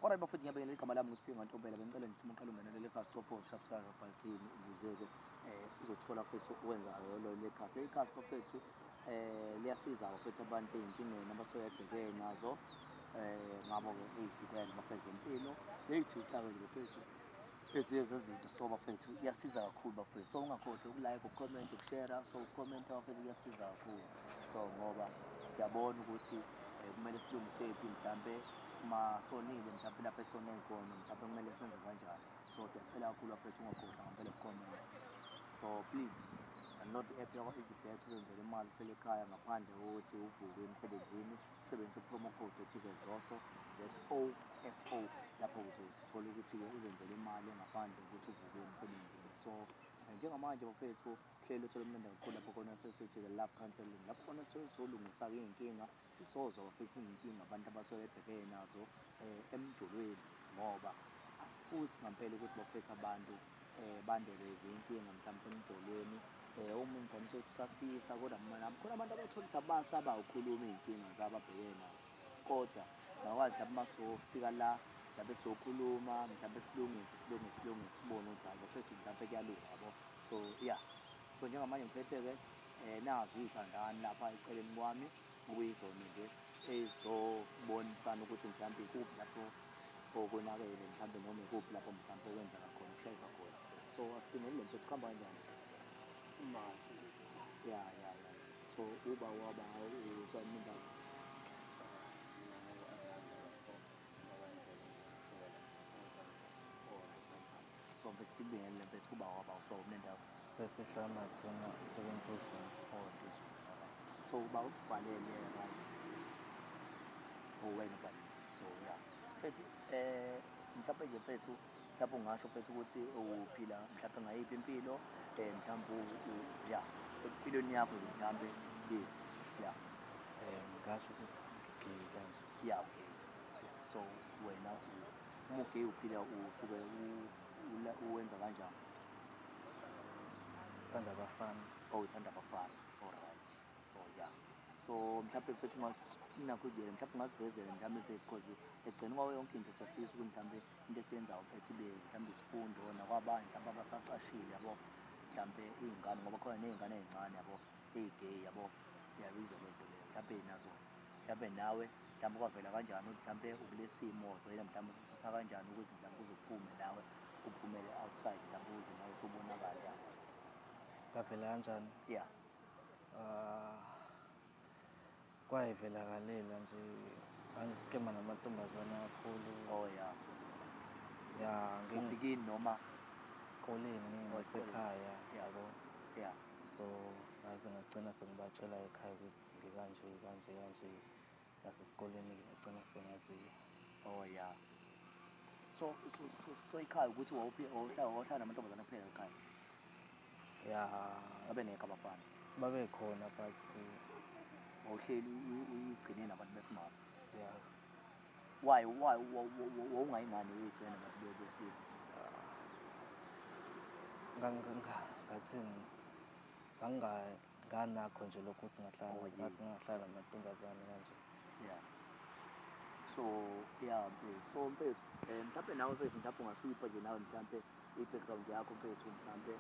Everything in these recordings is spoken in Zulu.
Alright bafethu, ngiyabingelela. Igama lami nguSiphiwe Ntombela. Bengicela nje uma uqala ungenelele ekhasi, cofa subscribe button ukuze-ke uzothola futhi okwenzayo lelo khasi. Leli khasi bafethu liyasiza bafethu abantu ey'nkingeni abasuke bebhekene nazo, ngabo-ke ey'hlukene bafethu, zempilo ney'thinta-ke nje bafethu ezinye zezinto. So bafethu, iyasiza kakhulu bafethu, so ungakhohlwa uku-like, uku-comment, uku-share. So uku-commenta bafethu kuyasiza kakhulu, so ngoba siyabona ukuthi kumele silungisephi, mhlampe uma sonile, mhlampe lapho esone khona, mhlampe kumele senze kanjani. So siyacela kakhulu bafethu, ungakhohlwa ngampela uku-commenta. So please download i-app yakwa-EasyBet, uzenzele imali uhlele ekhaya ngaphandle kokuthi uvuke emsebenzini. Usebenzise promo code ethi-ke ZOSO, ZOSO. Lapho uzothola ukuthi-ke uzenzele imali ngaphandle kokuthi uvuke emsebenzini. So njengamanje bafethu, uhlelo uthole umnandi kakhulu lapho khona sesithi-ke love counselling, lapho khona sizolungisa-ke iy'nkinga, sisozwa bafethu iy'nkinga abantu abasuke bebhekene nazo emjolweni, ngoba asifusi ngampela ukuthi bafethu abantu bandelwe izinkinga mhlawumpe emjolweni. Omunye mhlawumbe uthole usafisa, kodwa khona abantu abathola ukuthi basaba ukukhuluma iy'nkinga zabo ababhekene nazo, kodwa singakwazi mhlawumbe uma sofika la, mhlawumbe sokhuluma, mhlawumbe silungise, silungise, silungise, sibone ukuthi hhayi bafethu, mhlawumbe kuyalunga yabo. So yeah, so njengamanje ngiphethe-ke nazi iy'thandani lapha eceleni kwami, okuyizona nje ey'zobonisana ukuthi mhlawumbe ikuphi lapho okonakele, mhlawumbe noma ikuphi lapho mhlawumbe okwenzeka khona, kushayisa khona. So asibingelele mfethu, kuhamba kanjani? Ya. So uba waba usayinindaba? So mfethu, sibingelele mfethu, uba waba usawumnendaba? Siphesihle Madonna sekentuzini. Oh, Ntuzuma, alright. So uba usibhalele, right? Oh, wena ubhalile. So yeah, mfethu, mhlawumbe nje mfethu, mhlawumbe ungasho mfethu ukuthi uphila mhlawumbe ngayiphi impilo, mhlawumbe ya, empilweni yakho nje mhlawumbe, yes, yeah. Ngasho ukuthi gay kanje. Yeah, okay, yeah. So wena uma u-gay uphila usuke uwenza kanjani? Thanda abafana. Oh, uthanda abafana, alright. Oh yeah, so mhlawumbe mfethu ungasinakho nje, mhlawumbe ungasivezela mhlawumbe mfethu, because ekugcina kwayo yonke into siyafisa ukuthi mhlawumbe into esiyenzayo mfethu ibe mhlawumbe isifundo nakwabanye mhlawumbe abasacashile yabo, mhlawumbe iy'ngane, ngoba khona ney'ngane ey'ncane yabo ey'gay yabo, uyabizwa loo nto leyo. Mhlawumbe nazo, mhlawumbe nawe mhlawumbe kwavela kanjani ukuthi mhlawumbe ukule simo, wagcina mhlawumbe ususitha kanjani ukuze mhlawumbe uze uphume nawe, uphumele outside, mhlawumbe ukuze nawe usubonakale ya? Kwavela kanjani? Yeah. Ah, kwayivelakalela nje, ngangiskema namantombazane kakhulu. Oh yeah. Ya. Kuphi, kini noma? Esikoleni. Oh, esikoleni. Ngisekhaya yabo. So ngaze ngagcina sengibatshela ekhaya ukuthi ngikanje kanje kanje, nasesikoleni ngagcina sengaziwa. Oh yeah, so ikhaya ukuthi wawuhlala namantombazane kuphela ekhaya? Ya. Babengekho abafana? Babekhona, but Wawuhleli uyigcine nabantu besimame? Ya. Why wawungayingane uyigcine nabantu besilisa? Ngathini, nganginganakho nje lokhu ukuthi ngahlala ngathi ngingahlala namantombazane kanje. Yeah, so yeah mfethu, so mfethu, mhlawumbe nawe mfethu, mhlawumbe ungasipha nje nawe mhlawumbe i-background yakho mfethu, mhlawumbe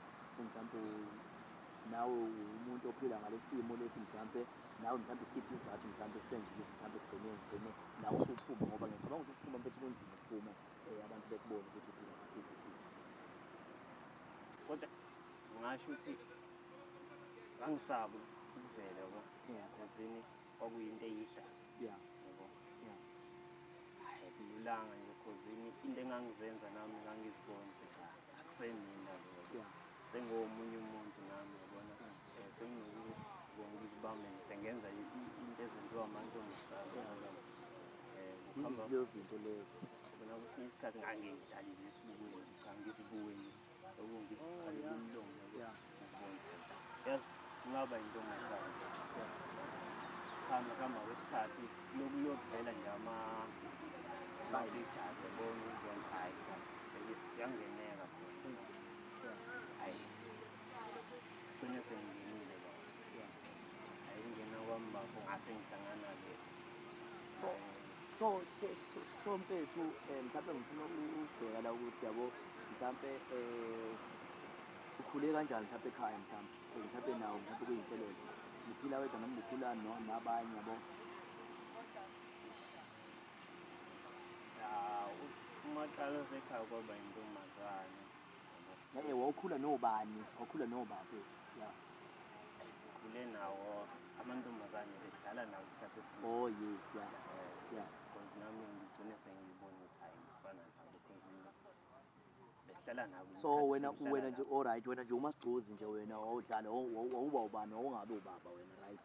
nawe umuntu ophila ngalesimo lesi, mhlawumbe nawe mhlawumbe isiphi isizathu mhlawumbe senze ukuthi mhlawumbe ekugcineni ugcine nawe usuphuma, ngoba ngiyacabanga ukuthi ukuphuma mfethu kunzima, ukuphuma abantu bekubone ukuthi uphila ngasiphi isimo. Kodwa ngingasho ukuthi ngangisaba ukuvela yabo, khosini kwakuyinto eyihlazo yabo. Hhayi, akululanga nje, khosini into engangizenza nami ngangizibona ukuthi cha, akusemina lo, sengomunye umuntu nami yabona. Senginokubo ngizibambe nje, sengenza into ezenziwa amantombazane. Kuhamba. Yiziphi lezo zinto lezo? Bona, kwesinye isikhathi ngangengihlalile esibukweni nje, cha, ngizibuke nje yabo, ngizikhalele umlomo yabo, ngizibone ukuthi cha, yazi kungaba intombazane. Kuhamba kuhamba kwesikhathi lokhu kuyokuvela nje ama-features yabona, ukubona ukuthi hhayi cha, kuyangeneka khona. Hhayi, gcine sengingenile baba. Hhayi, ingena kwami bafo, ngase ngihlangana-ke. So So mfethu, mhlawumbe ngifuna ukubheka la ukuthi yabo mhlawumbe ukhule kanjani mhlawumbe ekhaya, mhlawumbe mhlawumbe nawo mhlawumbe kuyinselelo uphila wedwa noma ukhula nabanye yabo? Ya, umaqala osekhaya kwaba intombazane. Wawukhula nobani? Wawukhula nobani mfethu? Ya. Ngikhule nawo amantombazane, bedlala nawo isikhathi esiningi. Oh yes, yeah. Yeah. Because nami ngigcine sengiyibona ukuthi hayi, ngifana nabo because behlala nabo. So wena wena nje, all right, wena nje umasigcozi nje wena wawudlala, wawuba ubani, wawungabe ubaba wena, right?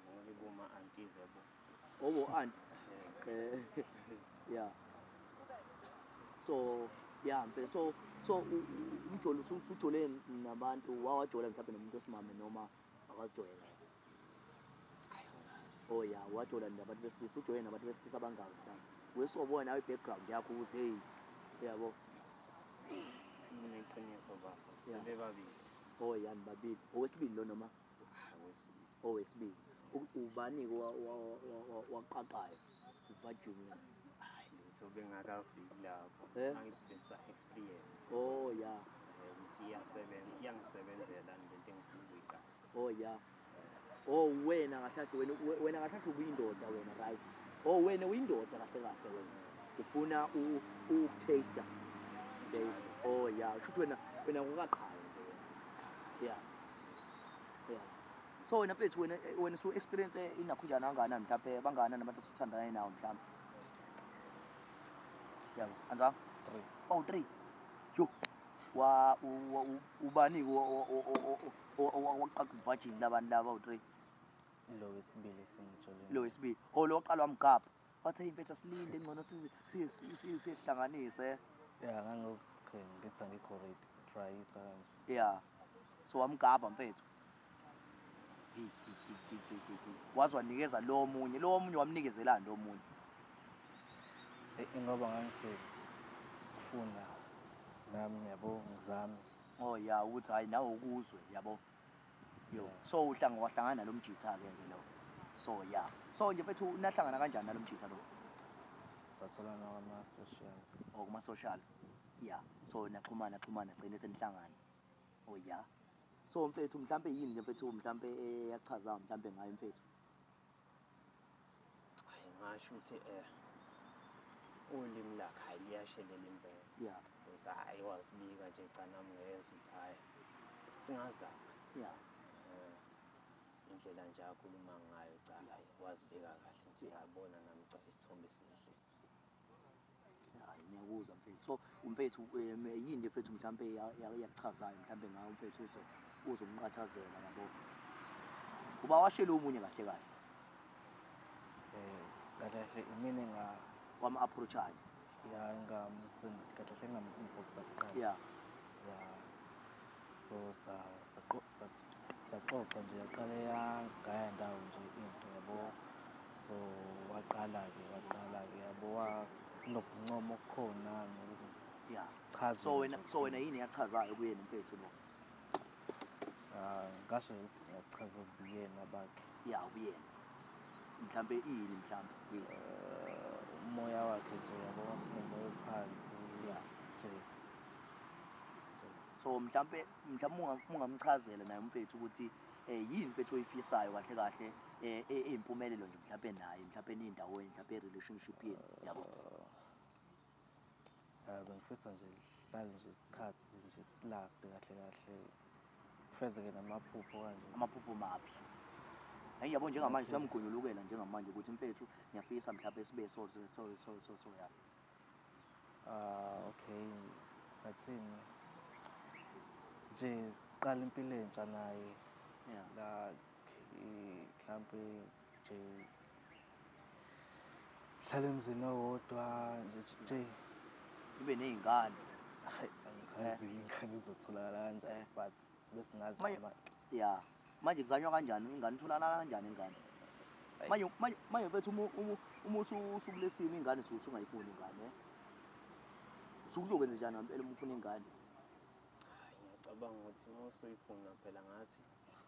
Ngobe boma-aunties yabo. Obo aunt. Yeah. So yeah, mfethu, so umjolo usujole nabantu, wawajola mhlawumbe nomuntu osimame noma akazijoyela? Oh yeah, wajola nabantu besilisa, ujoyele nabantu besilisa abangaki mhlawumbe? Wesobona nawe i-background yakho ukuthi hey, yabo. Mina iqiniso bafo, Yeah. sebebabili. Oh yeah, nibabili. Owesibili lo noma? Owesibili. Owesibili. Ubani-ke waqaqayo uvajumile? Hayi lutho, bengakafiki lapho. Eh? Angithi besa-experience. Oh yeah. Ukuthi iyasebenza, iyangisebenzela lento engifuna ukuyiqala. Oh yeah. Oh wena kahle kahle wena wena kahle kahle ubuyindoda wena, right? Oh wena uyindoda kahle kahle wena. Ufuna ukutaste. Oh yeah, kusho wena wena ungaqhayi nje wena. Yeah. Yeah. So wena mfethu, wena su experience inakhunjana kangakanani mhlawumbe, bangakanani abantu osuthandana nawo mhlawumbe? Yabo, anza? 3. Oh 3. Yo. Wa ubani waqaqa virgin labantu laba u3? Lo wesibili sengijole. Lo wesibili. Oh lo oqala wamgapha. Wathi hey mfethu asilinde ngcono sihlanganise. Ya, ngangokhe ngithi angikho ready, tryisa kanje. Yeah. So wamgabha mfethu. Hi hi hi hi hi hi, hi. Waze wanikeza lo munye, lo munye wamnikezelani lo munye? Ingoba ngangisefuna nami yabo ngizame. Oh yeah, ukuthi hayi nawe ukuzwe yabo. Yo, Yeah. so uhlanga wahlangana nalo mjitha ke ke lo. So yeah. So nje mfethu nahlangana kanjani nalo mjitha lo? Satholana kwama-social. Oh kuma socials. Yeah. So naxhumana xhumana gcine senihlangana. Oh yeah. So mfethu mhlambe yini nje mfethu mhlambe eyachaza mhlambe ngayo mfethu? Hayi ngasho ukuthi ulimi lakhe hayi liyashelela impela. Yeah. Because hayi wazibika nje cha nami ngezwa ukuthi hayi singazama. Yeah. Indlela nje akhuluma ngayo cha hayi wazibeka kahle nje, yabona nami cha isithombe esihle. Hayi ngiyakuzwa mfethu. So umfethu yini nje mfethu mhlambe yakuchazayo mhlambe ngayo mfethu uze uzomqathazela yabo. Uba washela omunye kahle kahle. Kahle kahle imina nga wama approachayo. Ya, ngamsend kahle kahle ngam-inbox kuqala. Yeah. Ya. So saxoxa nje, yaqale yangaya ndawo nje into yabo. So waqala ke yabo, nokuncoma okukhona Yeah. nokuchaza. So wena so wena yini yachazayo kuyena mfethu lo? Ngasho ukuthi ngiyachaza ubuyena bakhe. Yeah, ubuyena. Mhlambe ini mhlambe? Yes. Umoya wakhe nje yabo, ngathi nomoya ophansi. Yeah. Nje. So mhlambe ungamchazela naye umfethu ukuthi yini mfethu oyifisayo kahle kahle eyimpumelelo nje mhlambe naye mhlambe nindawonye mhlambe relationship yenu yabo. Bengifisa nje sihlale nje isikhathi nje silast kahle kahle, kufezeke namaphupho kanje. Amaphupho maphi? Hayi yabo njengamanje siyamgonyulukela njengamanje ukuthi mfethu ngiyafisa mhlambe sibe so so so so so ya. Okay, ngathini nje siqala impilo entsha naye. Yeah. La mhlambe nje hlala emzini owodwa nje nje ibe nezingane. Hayi angazi ingane izotholakala kanjani, but besingazi Manje yeah, manje kuzanywa kanjani ingane, itholakala kanjani ingane? Manje manje manje mfethu uma usukulesimo ingane usungayifuni ingane. Usukuzokwenza njani ngempela uma ufuna ingane? Hayi ngiyacabanga ukuthi uma usuyifuna phela ngathi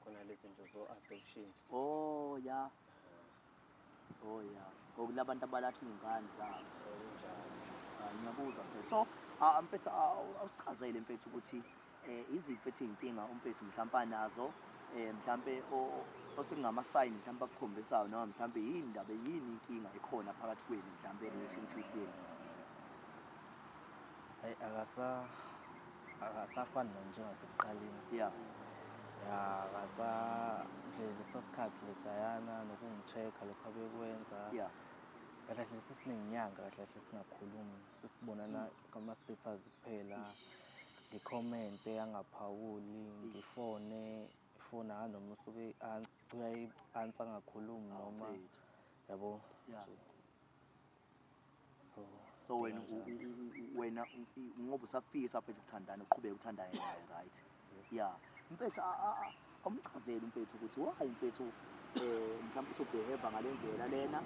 khona lezi zinto zo-adoption. Oh yeah. Oh yeah. Okulabantu abalahla iy'ngane zabo. Kunjalo. Hayi, ngiyakuzwa mfethu. So, mfethu, awusichazele mfethu ukuthi iziphi mfethu iy'nkinga umfethu mhlampe anazo, mhlampe osekungama-sign mhlampe akukhombisayo, noma mhlampe yini ndaba, yini inkinga ekhona phakathi kwenu mhlampe relationship yenu? Hayi, akasafani nanjengasekuqaleni. Ya, akasa nje lesa sikhathi lesayana nokungi-check-a lokhu abekwenza. Kahle kahle sesiney'nyanga kahle kahle singakhulumi, sesibonana kwama-status kuphela. Ngi-comment-e angaphawuli, ngifone, ifone noma usuke uyayi-answer angakhulumi noma mfethu. Yabo nje. So So wena kanjalo. Wena ngoba usafisa mfethu ukuthandana, uqhubeke uthandane naye, right? Yeah. Mfethu, awumchazele umfethu ukuthi why mfethu mhlawumbe usu-behave ngale ndlela lena,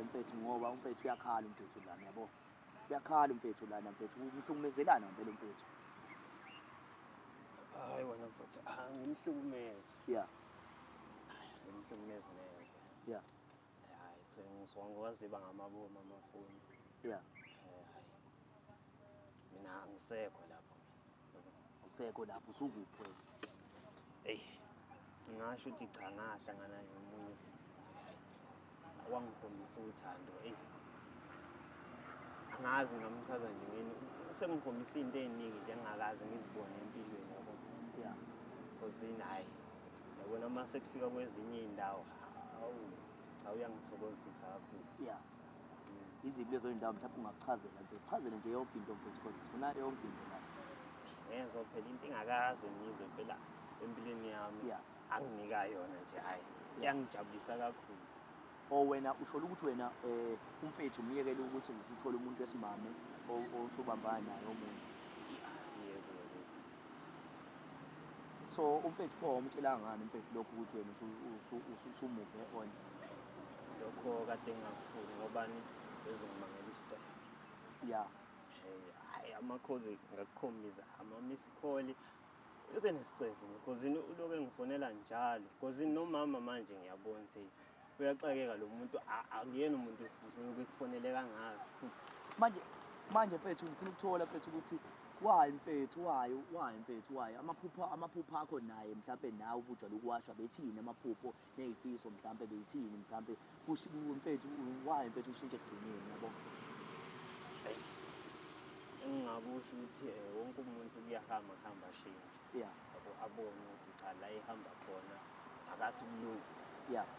mfethu, ngoba umfethu uyakhala umfethu lana, yabo. Uyakhala umfethu lana mfethu, umhlukumezelana ngempela umfethu. Hayi wena mfethu, angimhlukumezi. Angimhlukumezi neze. Hayi, so ngisuka ngiwaziba ngamabomu amafoni. Hayi. Mina angisekho lapho mina. Usekho lapho, usukuphi wena? Eyi, ngingasho ukuthi cha, ngahlangana nomunye usisi nje, hayi. Wangikhombisa uthando, eyi. Angazi ngingamchaza nje ngini, usengikhombisa izinto ey'ningi nje engingakaze ngizibone empilweni, yabo. Because hhayi, yabona uma sekufika kwezinye iy'ndawo, hawu, cha, uyangithokozisa kakhulu. Iziphi lezo y'ndawo mhlawumbe ungakuchazela mfethu? Sichazele nje yonke into mfethu, because sifuna yonke into la. Ngezwa phela into engakaze ngiyizwe phela empilweni yami. Anginika yona nje, hhayi, iyangijabulisa kakhulu. O wena usho ukuthi wena umfethu umyekele ukuthi usuthola umuntu wesimame osubambana naye omunye. Yebo, yebo. So umfethu pho umtshelanga ngani umfethu lokhu ukuthi wena usu-move on? Lokho kade ngingakufuni ngobani bezongibangela isicefe. Hhayi, ama-calls ngakukhombisa, ama-miss call esenesicefe because ulokhu engifonela njalo. Because nomama manje ngiyabona ukuthi uyaxakeka lo muntu, akuyena umuntu wesilisa ulokhu ekufonele kangaka. Manje mfethu ngifuna ukuthola mfethu ukuthi why mfethu, why, why mfethu, why amaphupho akho naye mhlampe nawe ubujwayele ukuwasha bethini amaphupho ney'fiso mhlampe beyithini mhlampe mfethu, why mfethu ushintshe ekugcineni, yabo? Eyi, engingakusho ukuthi wonke umuntu kuyahamba kuhamba ashintshe. Yabo, abone ukuthi cha, la ehamba khona akathi ukulungisa. Yabo.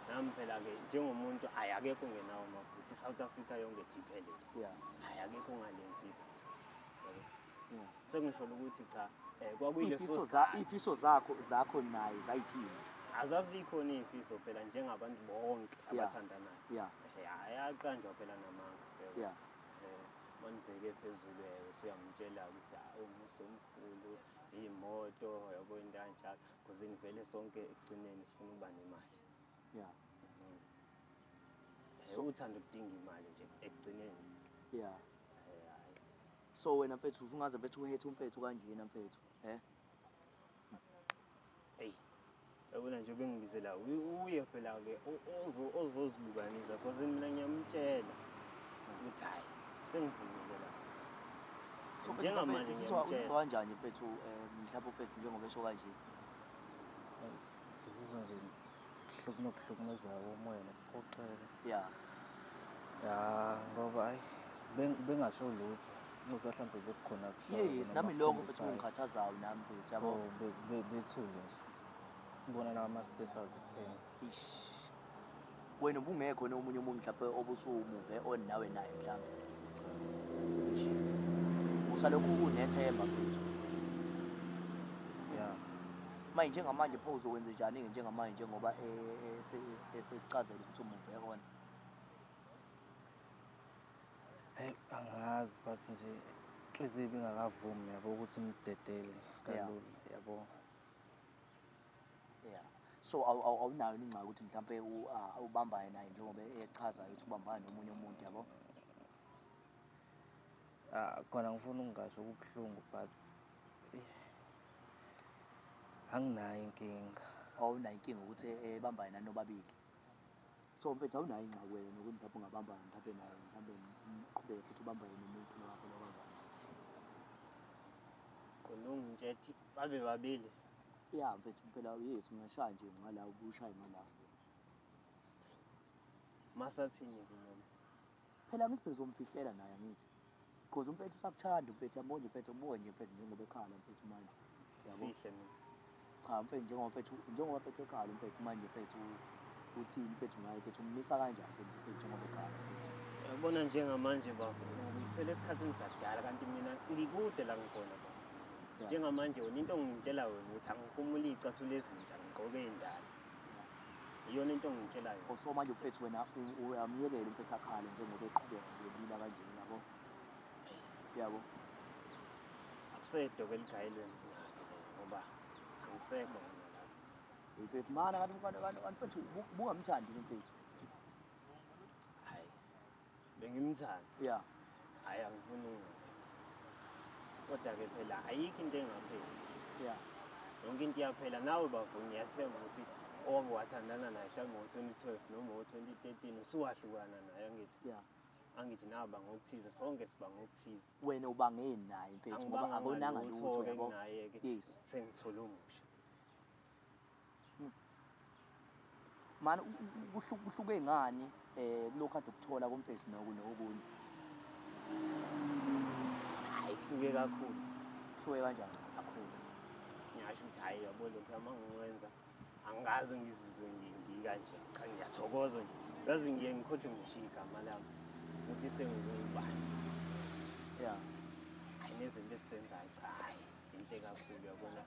Nami phela-ke njengomuntu, hhayi, akekho ongenawo amaphutha, i-South Africa yonke jiphelele. Hhayi, akekho ongalenzi iphutha. Yabo. Sengisho ukuthi cha, kwakuyileso sikhathi. Iy'fiso zakho naye zayithini? Azazikhona iy'fiso phela njengabantu bonke abathandanayo. Ayaqanjwa phela namanga. Yabo. Manibheke phezulu, usuyamtshela ukuthi hayi, umusa omkhulu, iy'moto, yabo, into kanjalo. Because nivele sonke ekugcineni sifuna ukuba nemali. Uthando ludinga imali nje ekugcineni. Hhayi. So wena mfethu usungaze mfethu uhethe umfethu kanjena mfethu, eh? Eyi, yabona nje bengibizela uye phela-ke ozozibukanisa because mina ngiyamtshela ukuthi hhayi, sengivumile la. So, mfethu, Njengamanje mhlawumbe ngiyamtshela. uzizwa kanjani mfethu, mhlawumbe mfethu njengoba esho kanje? Ngizizwa nje nokuhlukumezeka komoya nokuphoxeka. Ya, ngoba hhayi, bengasho lutho. Nxusa mhlawumbe bekukhona kushoyo Yes, noma nami lokho mfethu kukhombisayo. kungikhathazayo nami mfethu, yabo. So, bethule nje. Kubona la ama-status kuphela. Eish. Wena ubungekho nomunye umuntu mhlawumbe obusu-move on nawe naye mhlawumbe? Cha. Usalokhu unethemba mfethu. Yeah. Manje njengamanje pho uzokwenza njani-ke njengamanje njengoba esekuchazela ukuthi u-move on? Hey, angazi but nje inhliziyo ibingakavumi yabo ukuthi ngidedele kalula yabo. So awunayo ingxaki ukuthi mhlampe ubambane naye njengoba echaza ukuthi ubambane nomunye umuntu yabo? Khona ngifuna ukungasho kubuhlungu but anginayo inkinga. Awunayo inkinga ukuthi ebambane nani nobabili? So mfethu awunayo ingxaki wena nokuthi mhlawumbe ungabamba mhlawumbe naye mhlawumbe uqhubeke futhi ubamba yena umuntu lo wakho lo kanjani? Khona ungitshela ukuthi babe babili. Ya mfethu phela yes ungashaya nje ngala ubushaye ngala. Masathini kumama? Phela angithi phela uzomfihlela naye angithi. Because umfethu usakuthanda umfethu yabo nje mfethu ubuke nje mfethu njengoba ekhala mfethu manje. Yabo. Fihle mina. Cha mfethu njengoba mfethu njengoba mfethu ekhala mfethu manje mfethu uthini mfethu ngaye mfethu ummisa kanjani mfethu mfethu njengoba ekhala mfethu. Uyabona njengamanje bafo, ngibuyisele esikhathini sakudala kanti mina ngikude la ngikhona bafo. Yeah. Njengamanje wena into ongitshela wena ukuthi angikhumule iy'cathulo ezintsha ngigqoke ey'ndala. Iyona into ongitshela yona. Oh, so manje mfethu wena uyamyekela umfethu akhale njengoba eqhubeka nje ebila kanje yabo. Yabo. Akusedo-ke eligayelwe mina-ke leyo ngoba angisekho mina lapho. Mfethu mana kanti kanti kanti kanti mfethu ubungamthandi yini mfethu? Hhayi, bengimthanda. Yeah. Hhayi angifuni ukungazi. Kodwa-ke phela ayikho into engapheli. Yeah. Yonke into iyaphela. Nawe bafo ngiyathemba ukuthi owake wathandana naye mhlawumbe ngo-2012 noma ngo-2013 usuwahlukana naye angithi. Yeah. Angithi nawe bangokuthize, sonke siba ngokuthize. Wena ubangeni naye mfethu ngoba Angibanga akonanga lutho ngalutho-ke yabo. naye-ke. Yes. Sengithole omusha. Mani kuhluke ngani kulokhu kade ukuthola komfethu nokunye? Hhayi kuhluke kakhulu. Kuhluke kanjani? Kakhulu. Ngiyasho ukuthi hhayi yabo lokhu uma ngikwenza angikaze ngizizwe ngikanje. Cha ngiyathokoza nje. Yazi ngiye ngikhohlwe ngisho igama lami ukuthi sengubani. Yeah. Hhayi nezinto esizenzayo cha hhayi zinhle kakhulu uyabona.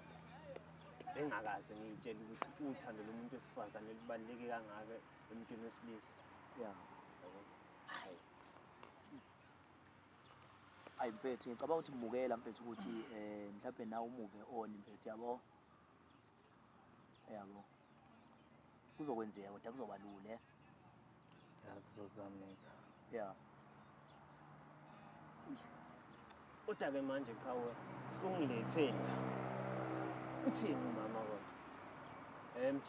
Bengakaze ngiy'tshele ukuthi uthando lomuntu wesifazane lubaluleke kangaka emntwini wesilisa. Yeah. Yabo. Hhayi. Ayi mfethu ngicabanga ukuthi mukela mfethu ukuthi mhlawumbe nawe umuve on mfethu yabo. Yabo. Kuzokwenzeka kodwa kuzoba lula. Ya kuzozameka. Yeah. Kodwa-ke manje qhawe usungiletheni la. Uthini umama kodwa? MG.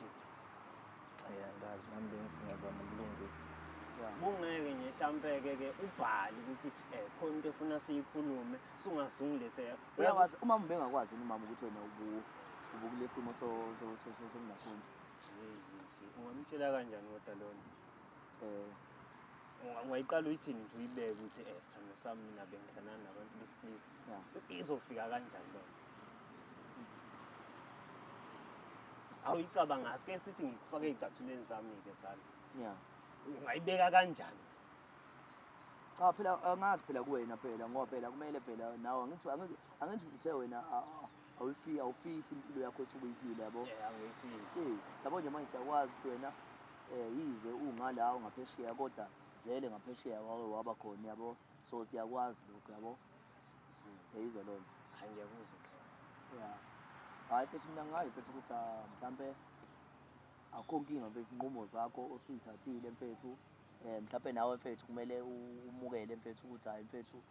Ya angazi nami bengithi ngiyazama ukulungisa. Yeah. Kungeke nje mhlampe-ke ke ubhale ukuthi khona into efuna siyikhulume sungazungilethela. Uyakwazi umama ubengakwazi yini umama ukuthi wena ubukule simo sokungafundi? Ungamtshela kanjani kodwa lona? Ungayiqala uyithini nje uyibeke ukuthi sithando sami mina bengithandana nabantu besilisa. Yeah. Izofika kanjani lona? Awuyicabanga asike sithi ngikufake ey'cathulweni zami-ke sami. Yeah. Ungayibeka kanjani? Cha phela angazi phela kuwena phela ngoba phela kumele phela nawe angithi uthe wena awufihli impilo yakho osuke uyiphila yabo. Angiyifihli. Yes. Yabo nje manje siyakwazi ukuthi wena yize ungala ungaphesheya kodwa vele ngaphesheya wawe waba khona yabo. So siyakwazi lokho yabo. Yizwa lona. Hayi ngiyakuzwa. Yeah. Hayi mfethu mina ngazi mfethu ukuthi mhlambe akukho nkinga mfethu inqumo zakho osuyithathile mfethu. Mhlambe nawe mfethu kumele umukele mfethu ukuthi hayi mfethu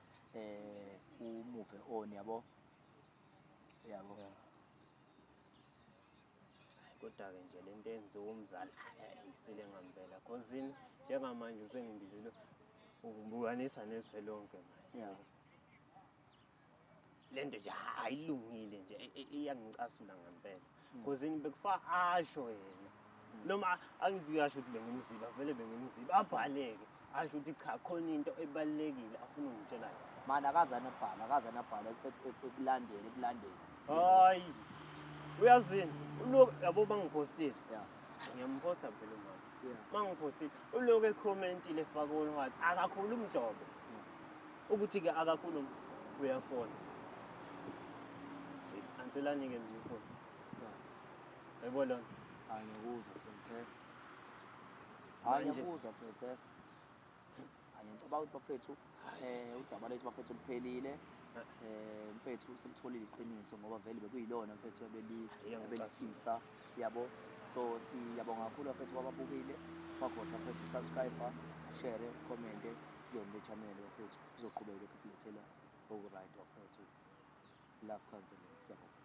umuve on yabo. Yabo. Yeah. Hayi kodwa-ke nje le nto eyenziwa umzali ayisile ngempela. Cause njengamanje usengibizile ungibukanisa nezwe lonke manje. Yeah. Le nto nje ayilungile nje iyangicasula ngempela. Cause bekufa asho yena. Noma angithi uyasho ukuthi bengimziba vele bengimziba abhaleke asho ukuthi cha khona into ebalulekile afuna ungitshela yona. Mana akazana abhala akazana abhala ekulandele ekulandele. Hayi. Uyazini uloku yabo bangiphostile. Yeah. Ngiyamposta phela umama. Yeah. Mangiphostile uloku ekhomentile efaka olwazi akakhulumi nhlobo. Ukuthi ke akakhulumi uyafona. Nje anselani ke mina ifoni. Yeah. Yebo lona. Hayi ngiyakuzwa mfethu. Hayi ngiyakuzwa mfethu. Hayi ngicabanga ukuthi bafethu udaba lethu bafethu luphelile. Mfethu selitholile iqiniso ngoba vele bekuyilona mfethu ebelifisa yabo. So siyabonga kakhulu bafethu kwababukile. Bakhohlwa mfethu subscribe, share, comment kuyona le channel bafethu. Kuzoqhubeka lokhu kulethela oku-right bafethu. Love counseling siyabonga.